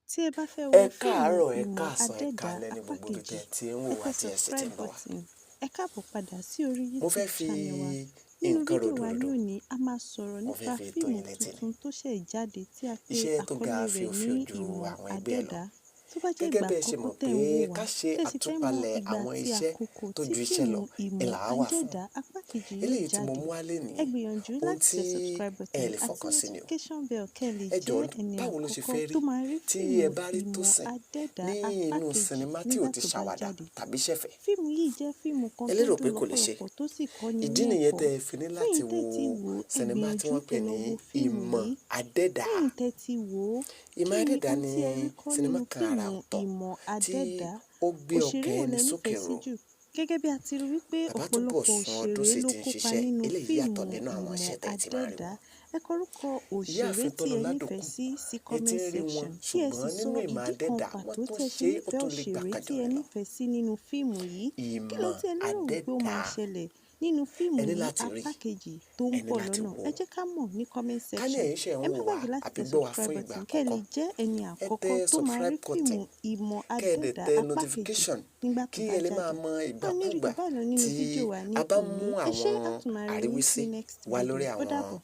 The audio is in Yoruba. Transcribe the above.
Tí ẹ bá fẹ́ wo Ẹ fíìmù káàárọ̀, ẹ Ìmọ̀ káàsán, ẹ Adẹ́dàá káalẹ́ ní apá gbogbo ibi kejì, tẹ́ ẹ ti ń wò ẹ wá tẹ tí ẹ sì ti ń subscribe gbọ́ wa. button. Ẹ káàbọ̀ padà sí orí Mo fẹ́ YouTube fi channel wa. Nínú nǹkan fídíò wa ní ròdòròdò, òní, a máa sọ̀rọ̀ mo fẹ́ nípa fi tó fíìmù yín létí ni. tuntun tó ṣẹ̀ jáde tí a pè Iṣẹ́ tó ga àkọlé rẹ̀ ní fíofío ju Ìmọ̀ àwọn ẹgbẹ́ ẹ lọ. Adẹ́dàá. Tó bá jẹ́ Gẹ́gẹ́ ìgbà bí ẹ ṣe àkọ́kọ́ mọ̀ tẹ́ pé ń wò wá, ká ṣe tẹ́ sì fẹ́ mọ àtúpalẹ̀ ìgbà àwọn àti iṣẹ́ àkókò tó tí ju iṣẹ́ fíìmù lọ Ìmọ̀ ńlá wà fún. Adẹ́dàá apá kejì yóò Eléyìí tí mo jáde, mú wá lénìí, ẹ gbìyànjú ohun láti tí tẹ subscribe ẹ button lè àti fọkàn sí ni o. notification bell kẹ́ ẹ lè Ẹ jẹ́ jọ̀ọ́, ẹni báwo ló ṣe àkọ́kọ́ fẹ́ rí tó máa rí tí fíìmù ẹ bá rí Ìmọ̀ Tósìn Adẹ́dàá ní apá inú kejì sinimá tí ò nígbà ti tó bá ṣàwàdà jáde. tàbí ṣẹ̀fẹ̀? Fíìmù yìí jẹ́ fíìmù kan Ẹ tó lérò pé dùn kò lè ṣe. lọ́pọ̀lọpọ̀ tó sì kọ́ni Ìdí ní nìyẹn ẹ̀kọ́. tẹ́ ẹ fi ní Fún láti ẹ̀yin tẹ́ wo ti wò ó, ẹ sinimá tí gbìyànjú wọ́n pè kẹ́ lọ ní wo fíìmù Ìmọ̀ yìí. Adẹ́dàá. Fún ẹ̀yin tẹ́ ti wò ó, Ìmọ̀ kí ni Adẹ́dàá ohun ni tí ẹ rí kọ́ sinimá nínú kan àrà fíìmù ọ̀tọ̀ Ìmọ̀ tí Adẹ́dàá? ó gbé Òṣèré ọkàn wo ẹni lẹ sókè nífẹ̀ẹ́ sí ró. jù? Gẹ́gẹ́ bí a ti rí wípé Bàbá ọ̀pọ̀lọpọ̀ Túnbọ̀sún òṣèré Ọdúnṣe ló ti ń kópa ṣiṣẹ́, nínú eléyìí fíìmù yàtọ̀ nínú àwọn Ìmọ̀ iṣẹ́ tẹ́ ẹ ti máa rí Adẹ́dàá. wọn. Ẹ kọ orúkọ òṣèré Ìyáàfin tí ẹ nífẹ̀ẹ́ Tọ́lá-Ládòkun, sí ẹ ti comment ń rí wọn section kí ẹ sì ṣùgbọ́n sọ nínú Ìmọ̀ ìdí kan Adẹ́dàá wọ́n pàtó tún tí ẹ ṣe ṣe é, ó nífẹ̀ẹ́ tún lè gbà òṣèré tí kájọ ẹ rẹ̀ lọ. nífẹ̀ẹ́ sí nínú fíìmù yìí. Kí Ìmọ̀ ló tí ẹ lérò wípé ó máa Adẹ́dàá. ṣẹlẹ̀ nínú fíìmù Ẹ ní yìí láti rí, apá kejì tó ń ẹ ní bọ̀ láti lọ́nà? wò Ẹ ó. jẹ́ ká mọ̀ ní comment Ká ní section. ẹ̀yin ṣẹ̀ ń Ẹ má wò wá gbàgbé láti àbí tẹ gbọ́ wa fún subscribe ìgbà button kẹ́ ẹ lè àkọ́kọ́, jẹ́ ẹni ẹ tẹ àkọ́kọ́ tó máa rí subscribe button, fíìmù Ìmọ̀ kẹ́ ẹ dẹ̀ Adẹ́dàá tẹ apá kejì notification nígbà tó kí bá ẹ lè máa jáde. mọ A ní rí ìgbàkúùgbà jù báyìí lọ nínú tí fídíò wa ní a bá òní. mú Ẹ ṣé, àwọn a tún máa rí yín àríwísí ní next wá video. lórí Ó àwọn dàbọ̀.